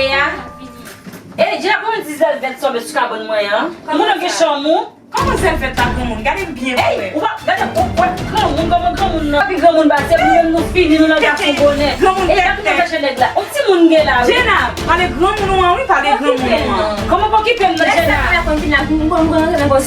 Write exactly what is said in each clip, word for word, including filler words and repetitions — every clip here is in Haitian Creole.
E a? E, Djena, kòman di Zèlvèt sanble sou kabann mwen an? Moun nan gen chanm ou? Kòman Zèlvèt pa granmoun? Gade m byen pou wè. Ou pa gade pou wè granmoun, kòman granmoun nan? Epi granmoun ba, se nou menm nou fini, nou nan gason bonè. Granmoun tèt tèt. E gade kòman fè nèg la. On timoun gen la, wi. Djena, pale granmoun ou an, wi, pale granmoun ou an. Kòman pa okipe m nan, Djena?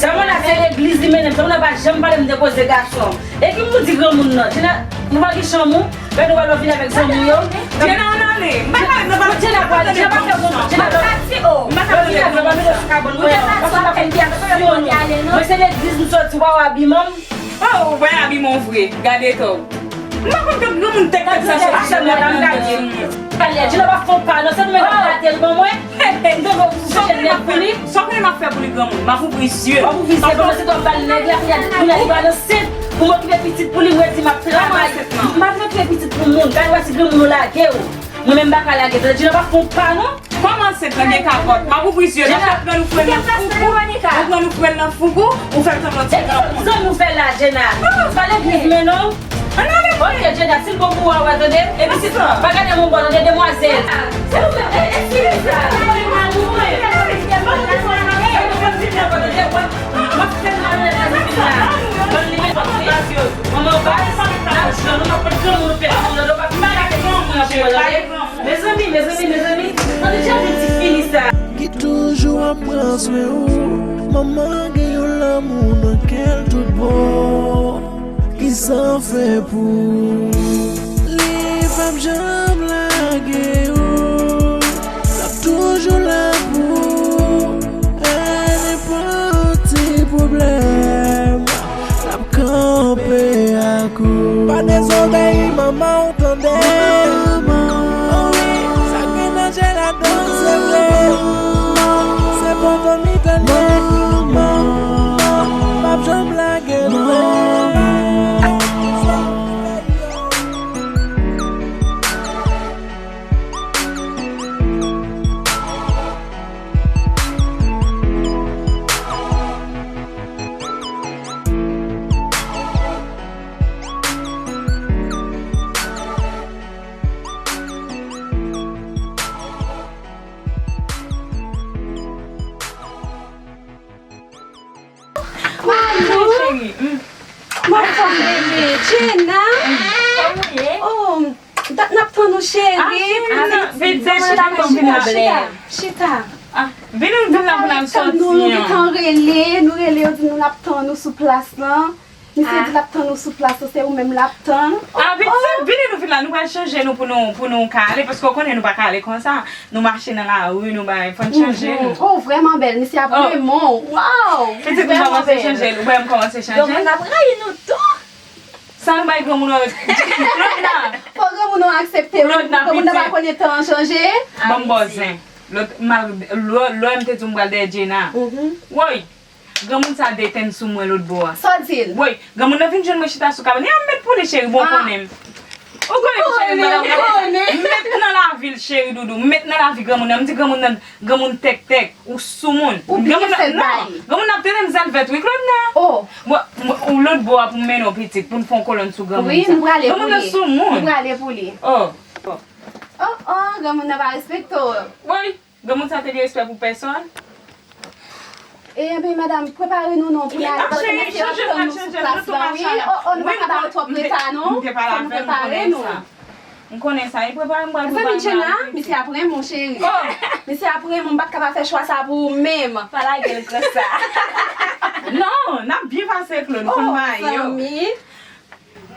Zanmi la se legliz li mennen m, zanmi la pa janm pale m de koze gason. E ki moun di granmoun nan? Djena, nou pa gen chanm ou? Gade w al vin avèk zanmi w yo. Djena, ann ale. M pa ka, m pa ka. Djena pral, Djena pa fè bon, Djena pa. M pa ka vin avèk zanmi sa. Mwen se legliz m soti, w pa wè abiman m. Oh, ou wè abiman w vre. Gade to. M pa konn ke granmoun tèk tèk sa soti. Pale, Djena pa fon pa, non, se nou menm k ap gate l ban mwen. M te vle w pou chèn nèg pou li. Sa w konnen m ap fè pou li granmoun? M ap ouvri zye. W ap ouvri zye, kòmanse w ap ba l nèg la, kounye a, kounye a li pral ansent. Pou m okipe pitit pou li, m redi m ap travay. M ap okipe pitit pou moun. Gade wè si granmoun ou lage w. Mwen menm m pa ka lage. Tande, Djena pa fon pa non. Kòman ansent lan gen kapòt? M ap ouvri zye. Djena, ou pran nou frè nan fougou. Ou pran nou frè nan fougou. Ou fè l sanble yon ti granmoun. Zanmi w fè la, Djena. Se pa legliz mennen w. Ann ale. Ok, Djena, si l bon pou ou, a wè, tande. Epi si pa gade moun bò, tande, demwazèl. Se ou menm, e, e, si sa. Mezanmi, mezanmi, mezanmi, mezanmi, tande, Djena, ti fini sa. Ki toujou ap pran swen ou. Manman gen yon lanmou nan kè l tout bon. Kisa w fè pou li p ap janm lage w. L ap toujou la pou ou. E nenpòt ti pwoblèm, l ap kanpe ak ou. Pa dezobeyi manman w, tande. Oh wi, sa gen danje ladan l, se vre. Se poto m li tande. Manman p ap janm lage m. Mami, cheri. Mwen anfòm bebe. Djena. Kòman w ye? Oh, dat n ap tann ou, cheri. Ah, chita, chita, chita. Chita. Ah, vin, nou vin la pou n al sòti. Nou, nou gentan rele, nou rele, yo di nou n ap tann ou sou plas lan. Misye di l ap tann ou sou plas lan, se ou menm l ap tann. Ah, pitit, vini nou vin la, nou pral chanje nou pou nou, pou nou ka ale, paske w konnen nou pa ka ale konsa. Nou mache nan lari, nou bay, fò n chanje nou. Oh, vrèman bèl, misye ap renmen w. Waw! Pitit, m kòmanse chanje l, ou wè m kòmanse chanje l. Granmoun ap rayi nou tou. Sa nou bay granmoun an? Lòt la. Fò granmoun an aksepte wi. Lòt la, granmoun nan pa konnen tan an chanje. Ban m bòzen. Lòt, mal, lò, lò m te di w m pral dèyè Djena. Woy! Granmoun sa detenn sou mwen lòt bò a. Sa w di l? Woy, granmoun nan vin jwenn mwen chita sou kabann. E a m met pou li, cheri, bon konnen m. Ou konnen m, cheri, madanm, m met nan lavi l, cheri doudou. M met nan lavi granmoun nan. M di granmoun nan, granmoun tèk tèk, ou soumoun. Ou byen fè bay. Granmoun nan ap tande m zèl vèt, wi, Claude nan. Oh. Bon, m, ou lòt bò a pou m mennen w pitit, pou n fè yon kolòn sou granmoun sa. Wi, nou prale pou li. Granmoun nan soumoun. Nou prale pou li. Oh. Oh, oh, granmoun nan pa respekte w. Woy. Granmoun sa te gen respè pou pèsòn. E, enben, madanm, prepare nou non pou n ale, paske mesye ap tann nou sou plas la, wi. Oh, oh, nou pa ka ba yo twòp reta non. Fò nou prepare nou. M konnen sa. M konnen sa. E prepare m pral prepare m la. Zanmi Djena, misye ap renmen w, cheri. Oh. Misye ap renmen w, m pa t ka pa fè chwa sa pou ou menm. Pa lage l konsa. Non, n ap byen pase, Claude. Fò n ba yo. Oh, zanmi.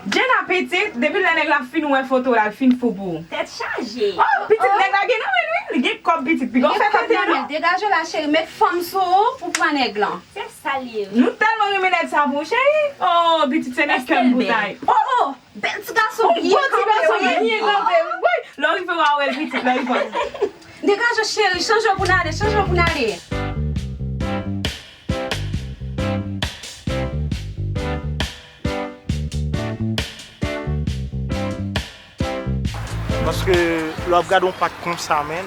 Djena pitit, depi lè nèg la fin wè foto w la, l fin fou pou ou. Tèt chaje. Oh, pitit, nèg la gen nan men l, wi. Li gen kòb pitit. Piga w fè tete, non? Degaje w la, cheri. Met fanm sou ou pou pran nèg lan. Se sa l ye, wi. Nou tèlman renmen nèg sa pou ou, cheri. Oh, pitit, se nèg kè m pou ta ye. Oh, oh, bèl ti gason, byen kanpe, wi. Byen kanpe, wi. Lè w rive, w a wè l, pitit, lè w rive. Degaje w, cheri. Chanje w pou n ale, chanje w pou n ale. Paske lè w ap gade yon pak konsa, menn,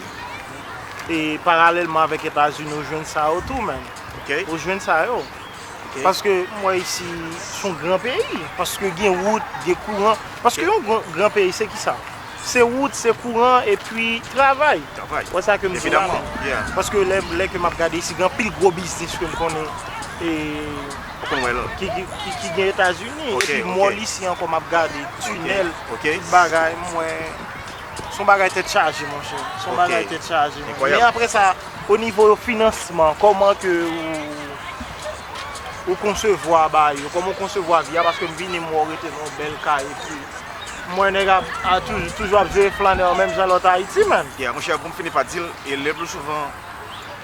e paralèlman avèk Etazini, ou jwenn sa yo tou, menn. Ok. Ou jwenn sa yo. Ok. Paske m wè isi, se yon gran peyi. Paske gen wout, gen kouran. Paske yon gran, gran peyi, se ki sa? Se wout, se kouran, epi travay. Travay. Wè sa ke m di w la, men. Paske lè, lè ke m ap gade isi, gen anpil gwo biznis ke m konnen e, Ou konn wè l. ki, ki, ki, ki gen Etazini. Ok, Epi m wè l isi ankò, m ap gade tinèl, ok. tout bagay, m wè. Se yon bagay tèt chaje, monchè. Se yon bagay tèt chaje. Men apre sa, o nivo finansman, kòman ke ou, ou konsevwa bagay yo? Kòman ou konsevwa vi a? Paske m vini, m wè w rete nan yon bèl kay, epi m wè nèg ap, ap toujou, toujou ap jere flanè menm jan lòt Ayiti, man. Yeah, monchè, pou m fini pa di l, e le pli souvan,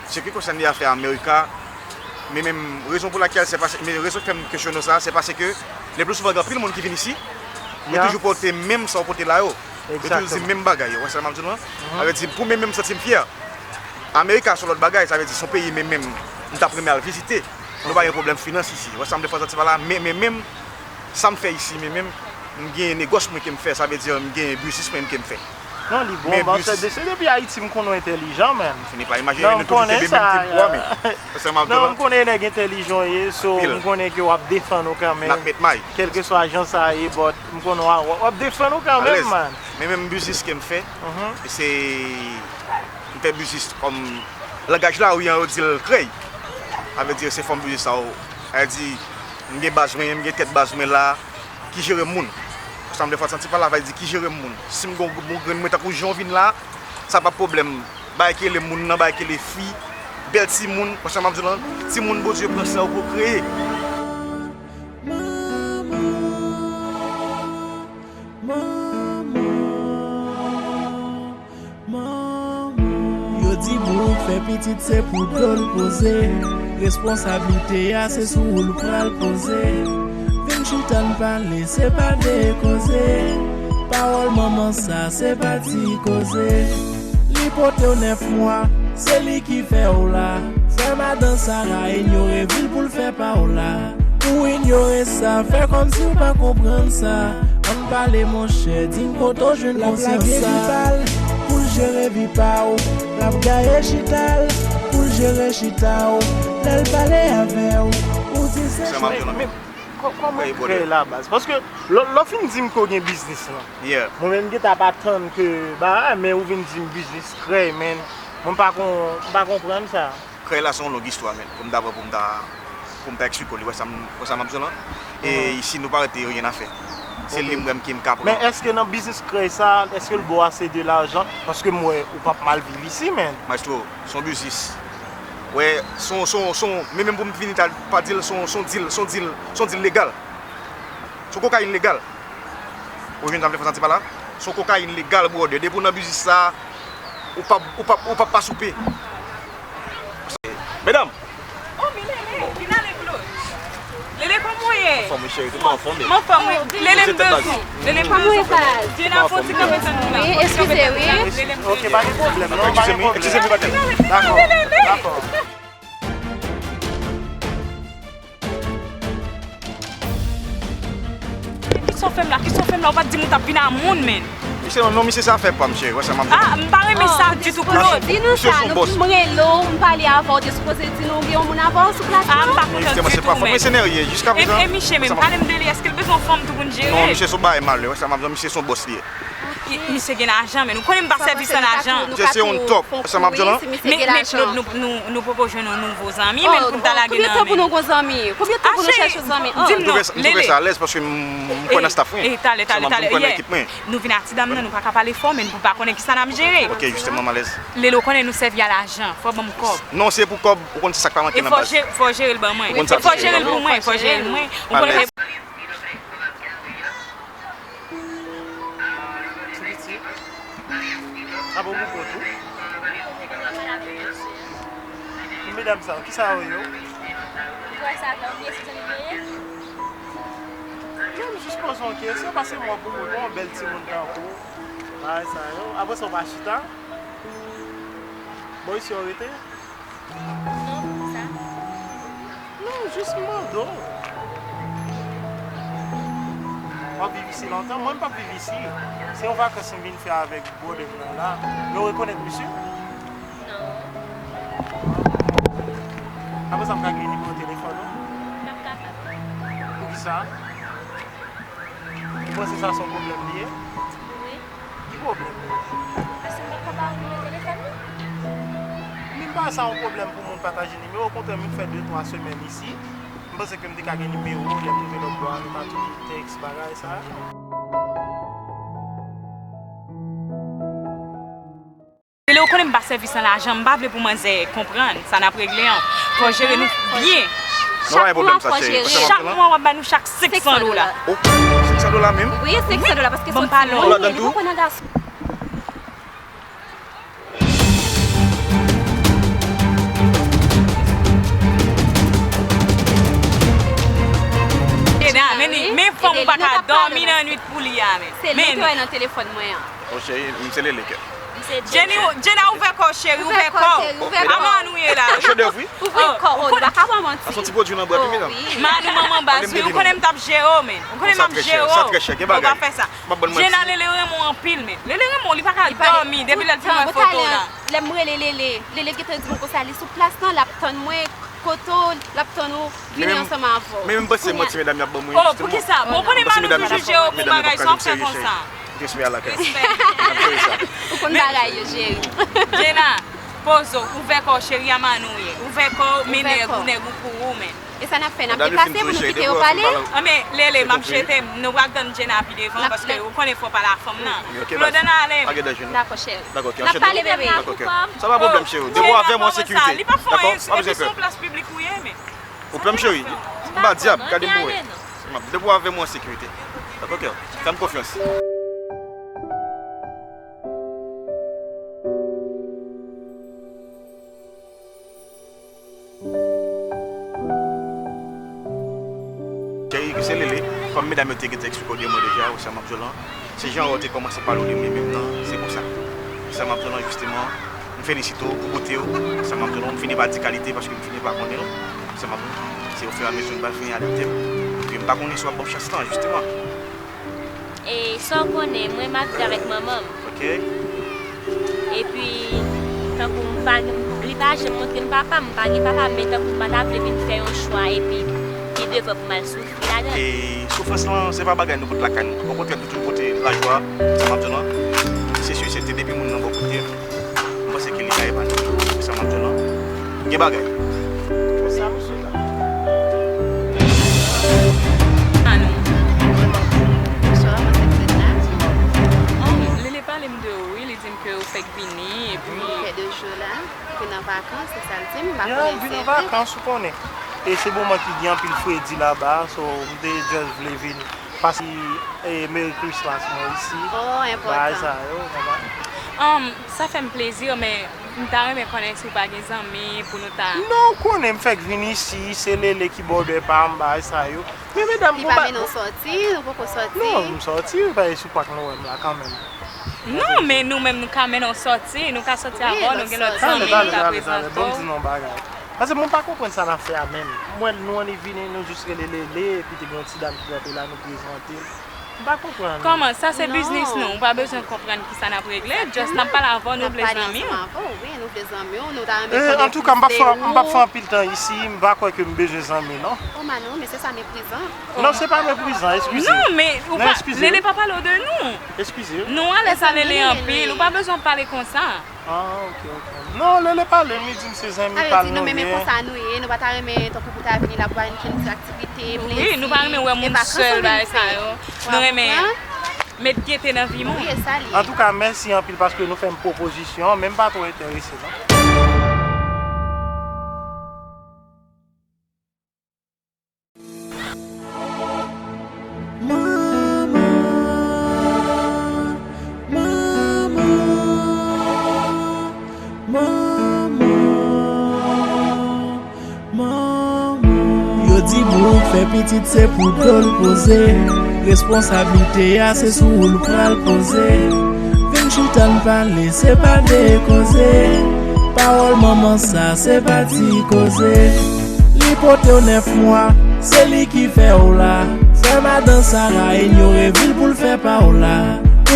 se ki konsène afè Amerika, men menm rezon pou lakèl, se paske, men rezon k fè m kesyone sa, se paske le pli souvan gen anpil moun ki vin isi, yo toujou pote menm sa w pote la yo. Yo toujou di menm bagay yo, wè sa m ap di w lan? Sa vle di, pou mwen menm, m santi m fyè. Amerika se yon lòt bagay, sa vle di se yon peyi men menm m t ap renmen al vizite. Nou pa gen pwoblèm finans isi. Wè sa m vle fè w santi pa la, men men menm sa m fè isi, men menm m gen negòs mwen ke m fè, sa vle di m gen biznis mwen ke m fè. Non, li bon, men bon, se, se depi Ayiti m konnen w entèlijan, man. Fini pa imajine nou toujou kenbe menm tip bwa, men. Wè sa m ap di w lan? Non, m konnen nèg entèlijan w ye, so m konnen ke w ap defann ou kanmenm. N ap met may. Kèlkeswa jan sa ye, but m konnen w ap, w ap defann ou kanmenm, man. Men menm biznis ke m fè, se, m fè biznis kòm, langaj lari an yo di l krèy. Sa vle di se fòm biznis sa yo. Sa vle di, m gen baz mwen, m gen tèt baz mwen la, ki jere moun. Sa m vle fè w santi pa la, sa vle di ki jere moun. Si m gen yon bon grenn mwen tankou jan w vin la, sa p ap pwoblèm. Bagay ki rele moun nan, bagay ki rele fi, bèl timoun, wè sa m ap di w lan, timoun Bondye pran san yo pwokreye. Manman, manman, manman. Yo di boug fè pitit se pou do l poze. Responsablite a se sou ou l pral poze. Vin chita n pale, se pa de koze. Pawòl manman sa, se pa ti koze. Li pote w nèf mwa, se li ki fè w la. Frè madan Sara inyore vi l pou l fè pa w la. Ou inyore sa, fè kòmsi w pa konprann sa. Ann pale monchè, di m kote w jwenn konsyans sa. L ap lage vi pa l pou l jere vi pa w. L ap gaye chita l pou l jere chita w. Lè l pale avè w, ou di se. Kò-, kòman w kreye la baz? Paske lè, lè w fin di m ke w gen biznis lan, mwen menm m gentan ap atann ke bagay, men ou vin di m biznis krèy, men mwen m pa kon, m pa konprann sa. Krèy la se yon long istwa, men, pou m ta pran pou m ta, pou m ta eksplike w li, wè sa m, wè sa m ap di w lan? E isi nou pa rete ryen a fè. Se li m wè m ki m ka pran. Men èske nan biznis krèy sa, èske l ba w ase de lajan? Paske m wè ou p ap mal viv isi, men. Maestro, se yon biznis. Wè, se yon, se yon, se yon, men menm pou m vini ta, pa di l, se yon, se yon dil, se yon dil, se yon dil legal. Se yon kokayin legal. Ou jwenn sa m vle fè w santi pa la? Se yon kokayin legal, brother. Depi w nan biznis sa, ou p ap, ou p ap, ou p ap pa soupe. Medam! Oh, mi Lele, vin ale blo. Lele, kòman w ye? Anfòm, wi, cheri, tout anfòm, baby. M anfòm, wi. Lele, m bezwen. Lele, pa bezwen. Jenna, fon ti kanpe tann mwen la. Wi, eskize, wi. Lele, m bezwen. Ok, pa gen pwoblèm, non, pa gen pwoblèm. Eskize, eskize, eskize, eskize. Dakò, dakò. Kisa w fè m la? Kisa w fè m la? Ou pa t di m ou t ap vin a moun, men. Misye, non, non, misye se afè pa m, cheri. Wè sa m ap di w. Ah, m pa renmen sa ditou, Claude. Di nou sa, nou, m rele w, m pale avè w, te sipoze di nou gen yon moun avè w sou plas la. Ah, m pa kontan ditou, men. Misye, mwen se pa fòm. Mwen se Nerye, jiska prezan. E, e misye menm, pale m de li, èske l bezwen yon fanm tou pou n jere? Non, misye se yon bagay malè, wè sa m ap di w, misye se yon bòs li ye. Misye gen lajan, men nou konnen m pa sèvis an lajan. Misye se yon top, sa m ap di w lan. Men, men Claude, nou, nou, nou poko jwenn yon nouvo zanmi, men pou n ta lage nan men. Konbyen tan pou nou gon zanmi? Konbyen tan pou nou chèche yon zanmi? Di m non, Lele. M twouve sa alèz paske m, m kwè nan staff mwen. E, talè, talè, talè, yeah. Nou vin a ti dam nan, nou pa ka pale fò, men pou pa konnen kisa n ap jere. Ok, jisteman, m alèz. Lele, ou konnen nou sèvi a lajan, fò ban m kòb. Non, se pou kòb, ou konn se sa k pa manke nan baz. E fò je-, fò jere l ban mwen. E fò jere l pou mwen, fò jere l mwen. Ou konnen. Ti piti. Apa w pou kont ou? Pou medam sa yo, kisa yo ye? Ou kwè sa vle ou bliye se zanmi m yo ye? Non, m jis poze yon kesyon, paske m wè w pou kont ou, yon bèl timoun tankou w. Bagay sa yo. Apre sa, w pa chita. Bò isi w rete? Non, poukisa? Non, jis m mande w. W ap viv isi lontan? Mwen, m p ap viv isi. Se yon vakans m vin fè avèk brother m nan la. Men w rekonèt misye? Non. Apre sa, m ka gen nimewo telefòn ou? M p ap kapab. Poukisa? Ou panse sa se yon pwoblèm li ye? Wi. Ki pwoblèm? Èske m pa ka ba ou nimewo telefòn li? Men m pa wè sa yon pwoblèm pou moun pataje nimewo, okontrè, m fè de twa semèn isi. M panse ke m te ka gen nimewo, lè m rive lòt bò a, nou ta toujou tèks, bagay sa. Lele, ou konnen m pa sèvis nan lajan, m pa vle pou manzè konprann sa n ap regle an. Fò jere nou byen. Non, pa gen pwoblèm sa, cheri. Chak mwa, w ap ba nou chak senk san dola. Oh, senk san dola menm? Wi, senk san dola, paske se yon timoun, li poko nan gason. Dena, men, men fanm ou pa ka dòmi nan nwit pou li a, men. Se li ki wè nan telefòn mwen an. Oh, cheri, m se Lele kè. Jenny, Jenna, ouvè kò w, cheri, ouvè kò w. Ama nou ye la. Chedèv, wi. Ouvè kò w, ou pa ka ba manti. Sa se yon ti pwodui nan bwat, wi, medam. Ma nou manman baz, wi, ou konnen m t ap jere w, men. Ou konnen m ap jere w. Sa trè chè, gen bagay. Ou pa fè sa. M ap ban l manti. Jenna, Lele renmen w anpil, men. Lele renmen w, li pa ka dòmi depi lè l fin wè foto w la. Lè m rele Lele, Lele gentan di m konsa li sou plas lan, l ap tann mwen, kote w, l ap tann ou, vini ansanm avè w. Men m panse manti medam y ap ban mwen, jisteman. Oh, poukisa? Bon, konnen m ap toujou jere w pou bagay, sa w ap fè konsa. Respè a lakay. Respè. Ou konn bagay yo, cheri. Jenna, poze w, ouvè kò w, cheri, ama nou ye. Ouvè kò w, men nèg ou, nèg ou pou ou, men. E sa n ap fè, n ap deplase pou nou kite yo pale? Anben, Lele, m ap jete, nou pral tann Jenna pi devan, paske ou konnen fò pa la fanm nan. Claude, ann ale. Pa gen danje, non. Dakò, cheri. Dakò, ok, n ap pale, bebe. Dakò, ok. Sa pa pwoblèm, cheri. Depi w avè mwen an sekirite. Li p ap fè anyen, epi se yon plas piblik ou ye, men. Ou pè m, cheri? M pa dyab, gade m pou wè. Depi w avè mwen an sekirite. Dakò, ok. Fè m konfyans. Cheri, se Lele. Kòm medam yo te gentan eksplike w de mwen deja, ou sa m ap di w lan. Se jan w te kòmanse pale w de mwen menm nan, se konsa. Sa m ap di w lan, jisteman, m felisite w pou bote w. Sa m ap di w lan, m fini pa di kalite paske m fini pa konnen l. Sa m ap di w, se ofiramezi m pral fini adapte m. Epi m pa konnen si w ap ban m chans lan, jisteman. E sa w konnen, mwen m ap viv avèk manman m. Ok. Epi, tankou m pa gen, li pa janm montre m papa m, m pa gen papa m, men tankou m pa ta vle vin fè yon chwa epi pi devan pou m al soufri ladan l. E soufrans lan, se pa bagay nou pot lakay nou. Okontrè, nou toujou pote lajwa, sa m ap di w lan. Se si, se te depi moun nan bò kote m. M panse ke li ka epanye nou, sa m ap di w lan. Gen bagay. Konsa, mesye, la. Anou. Bonswa, mwen se Fred la. Oh, Lele pale m de ou, wi, li di m ke ou fèk vini, epi. Fè de jou la, ke nan vakans, se sa l di m, m pa konnen si se vre. Ya, m vin an vakans, ou konnen. E se moman ki gen anpil fredi laba, so, m te just vle vin. Pase, eh, Merry Christmas mwen isi. Oh, enpòtan. Bagay sa yo, konprann? Um, sa fè m plezi, men m ta renmen konnen si w pa gen zanmi pou nou ta. Non, ou konnen m fèk vin isi, se Lele ki bòdè pa m, bagay sa yo. Men medam, li pa mennen w sòti, nou poko sòti. Non, m sòti, paske sou pak nou wè m la kanmenm. Non, men nou menm nou ka mennen w sòti, nou ka sòti avè w, nou gen lòt zanmi nou ka prezante w. Bon, m di nou yon bagay. Paske mwen pa konprann sa n ap fè a menm. M wè nou annik vini, nou jis rele Lele, epi te gen yon ti dam ki kanpe la, nou prezante l. M pa konprann. Kòman? Sa se biznis nou. Ou pa bezwen konprann kisa n ap regle. Just n ap pale avè w, nou vle zanmi w. N ap pale ansanm avè w, wi, nou vle zanmi w, nou ta renmen konnen plis de ou. Antouka, m p ap fè, m p ap fè anpil tan isi, m pa kwè ke m bezwen zanmi, non. Oh, Manou, men se sa meprizan. Non, se pa meprizan, eskize. Non, men ou pa, Lele pa pale w de nou. Eskize. Nou alèz a Lele anpil, ou pa bezwen pale konsa. Ah, ok, ok. Non, Lele pale m, li di m se zanmi pa l nou ye. Sa vle di nou menm, men konsa nou ye, nou pa ta renmen tankou pou ta vini la pou ba nou fè yon ti aktivite, plezi, e vakans an menm tan. Wi, nou pa renmen wè moun sèl, bagay sa yo. Nou renmen met gete nan vi moun. Wi, e sa l ye. Antouka, mèsi anpil paske nou fè m pwopozisyon an, men m pa twò enterese, non. Manman, manman, manman, manman. Yo di boug fè pitit se pou do l poze. Responsablite a se sou ou l pral poze. Vin chita n pale, se pa de koze. Pawòl manman sa, se pa ti koze. Li pote w nèf mwa, se li ki fè w la. Fè madan Sara inyore vi l pou l fè pa w la.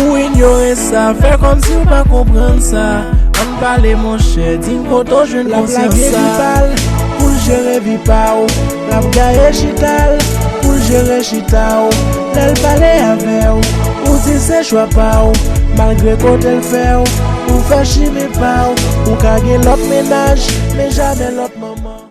Ou inyore sa, fè kòmsi w pa konprann sa. Ann pale monchè, di m kote w jwenn konsyans sa. L ap lage vi pa l pou l jere vi pa w. L ap gaye chita l pou l jere chita w. Lè l pale avè w, ou di se chwa pa w. Malgre kote l fè w, ou fè chimen pa w. Ou ka gen lòt mennaj, men jamè lòt manman.